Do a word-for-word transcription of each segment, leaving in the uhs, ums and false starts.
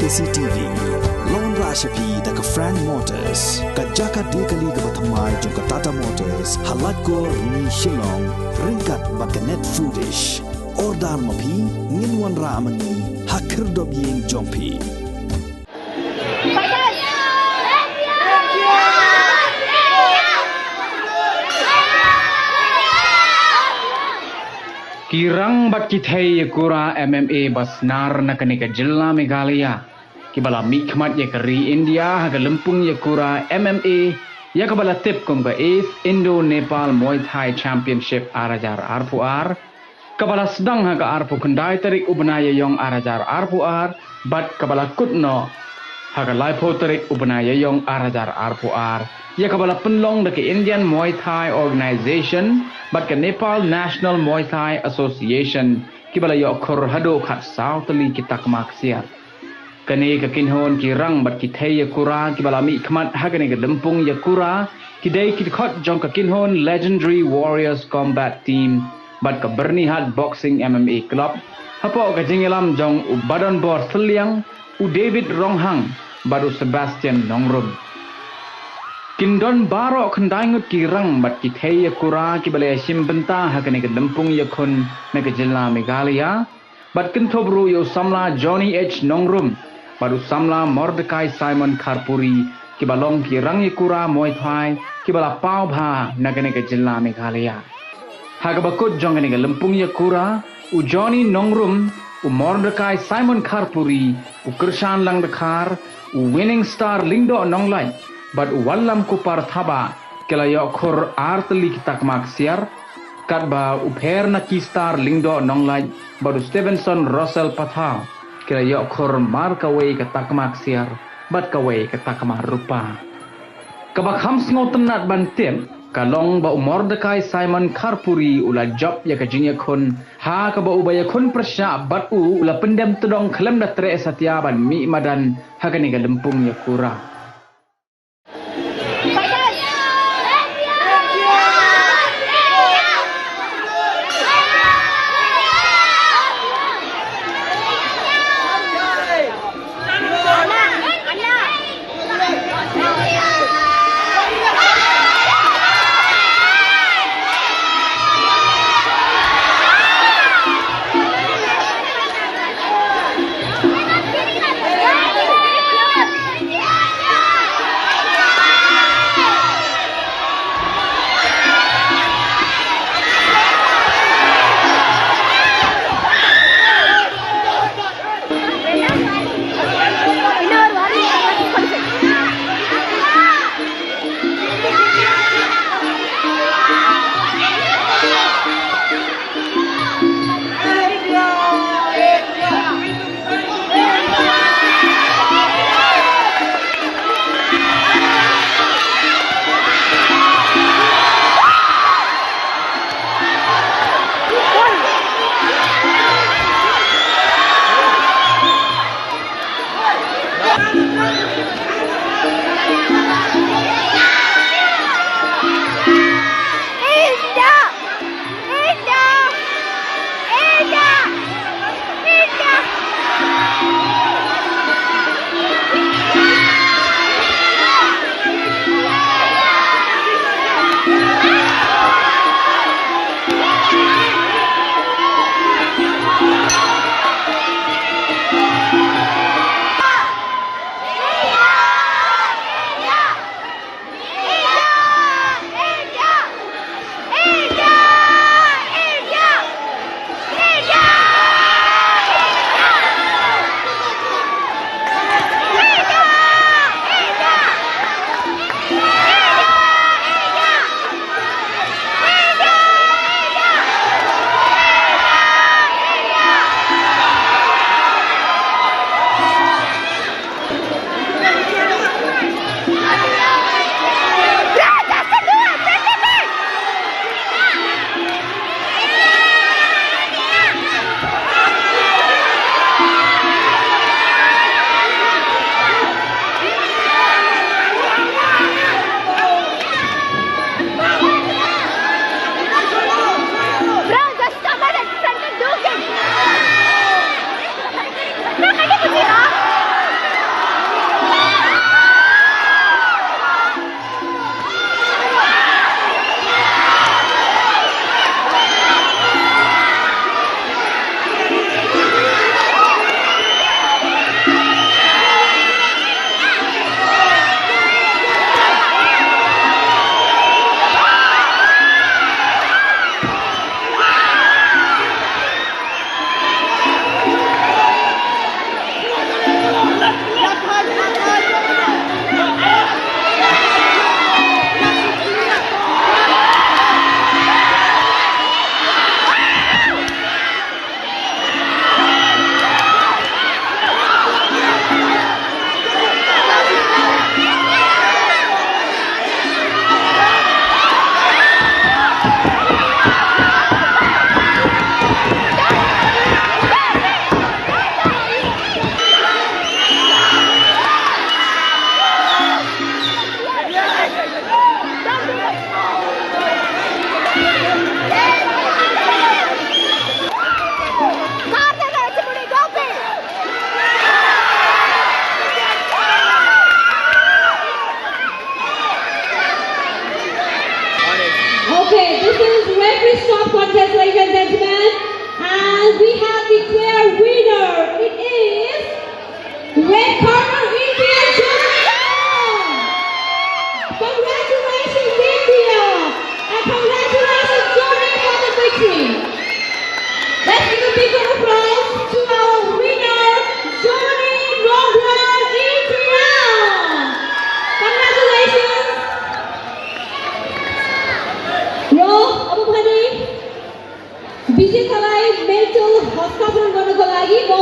C T V. Long ra sha phi da ka Frank Motors, ka jaka die kali kaba thymmai jong ka Tata Motors, ha Laitkor, Rni, Shillong, ryngkat bad ka Net Foodish. Order ma phi, ngin wanrah ma ngi ha khyrdop ïing jong phi. Ki rang bad ki thei ïakura M M A ba snar na kane ka jylla Meghalaya, kiba la mihkhmat ïa ka ri India ha ka lympung ïakura M M A, ïa kaba la tip kum ka Eighth Indo-Nepal Muay Thai Championship ar hajar arphew ar, kaba la sdang ha ka arphew khyndai tarik u bnai Ïaïong ar hajar arphew ar, bad kaba la kut noh ha ka laiphew tarik u bnai Ïaïong ar hajar arphew ar, ïa kaba la pynlong da ka Indian Muay Thai Organization bad ka Nepal National Muay Thai Association, kiba la ïoh khur haduh khatsaw tylli ki takma ksiar. Kane ka kynhun ki rang bad ki thei ïakura kiba la mihkhmat ha kane ka lympung ïakura, ki dei ki dkhot jong ka kynhun Legendary Warriors Combat Team bad ka Byrnihat Boxing M M A Club, hapoh ka jingïalam jong u Badonbor Thylliang, u David Ronghang bad u Sebastian Nongrum. Kin don baroh khyndai ngut ki rang bad ki thei ïakura kiba la ïashim bynta ha kane ka lympung ïakhun na ka jylla Meghalaya, bad kynthup ruh ïa u samla Johnny H Nongrum bad u samla Mordecai Simon Kharpuri, kiba long ki rang ïakura Muay Thai kiba la paw bha na kane ka jylla Meghalaya. Ha kaba kut jong kane ka lympung ïakura, u Johnny Nongrum, u Mordecai Simon Kharpuri, u Kyrshan Langdkhar, u Winning Star Lyngdoh Nonglait bad u Wallam Kupar Thabah, ki la ïoh khur ar tylli ki takma ksiar, katba u Phernakistar Lyngdoh Nonglait bad u Stevenson Russell Pathaw, ki la ïoh khur mar kawei ka takma ksiar bad kawei ka takma rupa. Kaba kham sngewtynnat ban tip ka long ba u Mordecai Simon Kharpuri u la jop ïa ka jingïakhun, ha kaba uba ïakhun pyrshah bad u u la pyndem tdong khlem da treh satia ban mih madan ha kane ka lympung ïakura.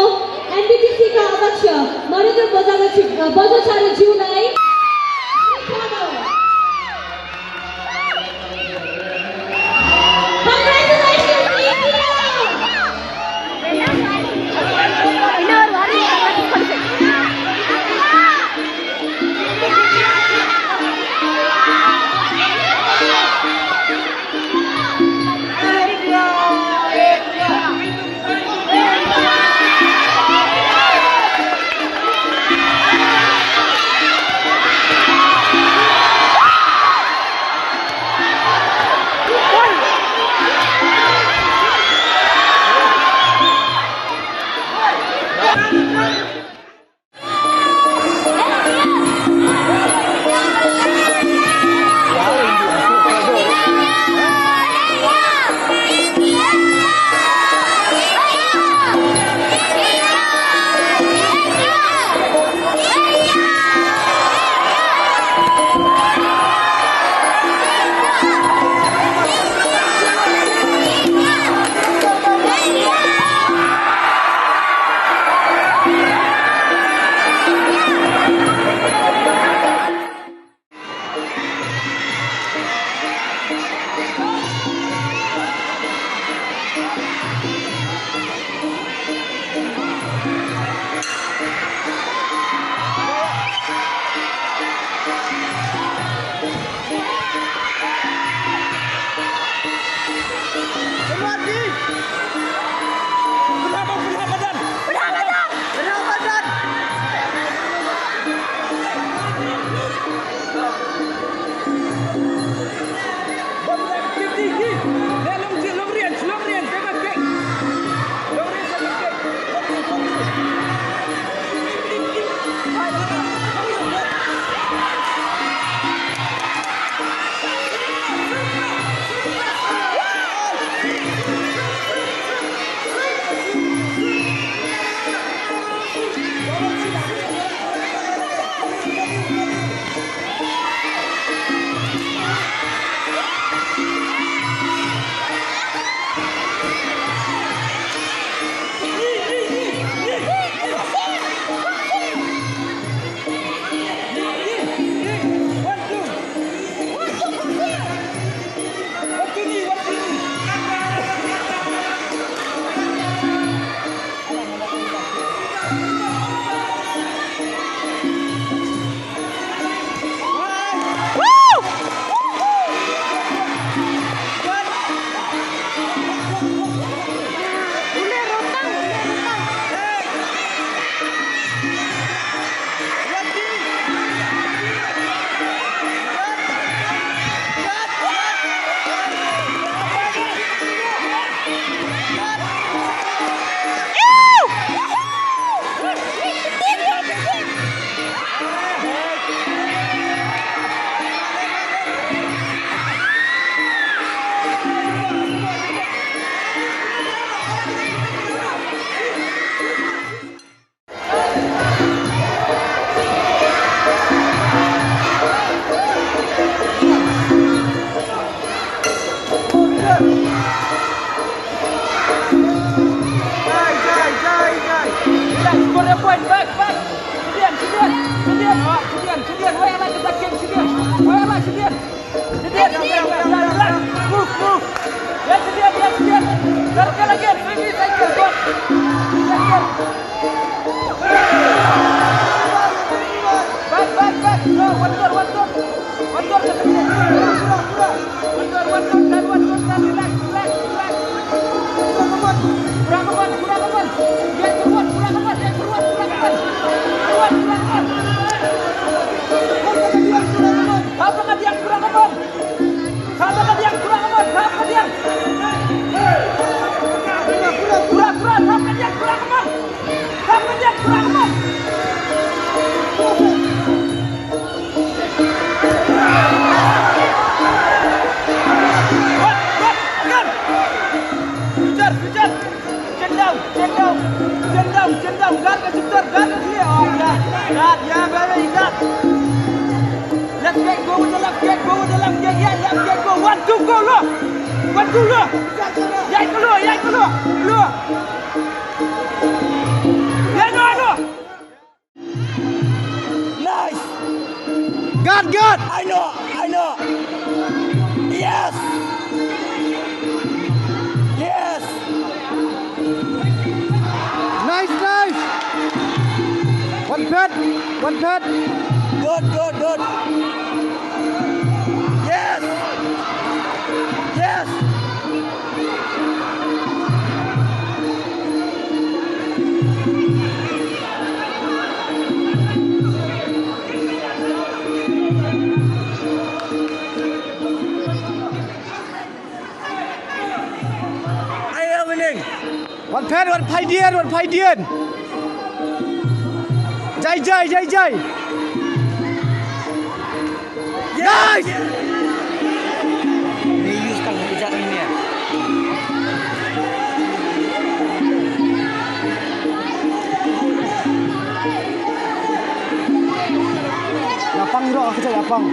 एनबीटीसी का अध्यक्ष नरेंद्र बजागाची, अ, बजाचार्य ज्यूलाई। Congratulations, India! Future, future. Chin down, chin down. Chin down, chin down. Guard ka shooter, guard ka clear. Oh, yeah. Guard, yeah, baby, guard. Left kick, go with the left kick, go with the left kick. Yeah, left kick, go. One, two, go, low. One, two, low. Yeah, go low, yeah, go low. Low. Good. I know, I know. Yes. Yes. Nice, nice. One pad, one pad. Good, good, good. Yes. Yes. Ai, ai, winning. Wan phet, wan phai dien, wan phai dien. Jai, jai, jai, jai. Nice. Ni use tang ijak ni ya. Lapang ro, aku cak lapang.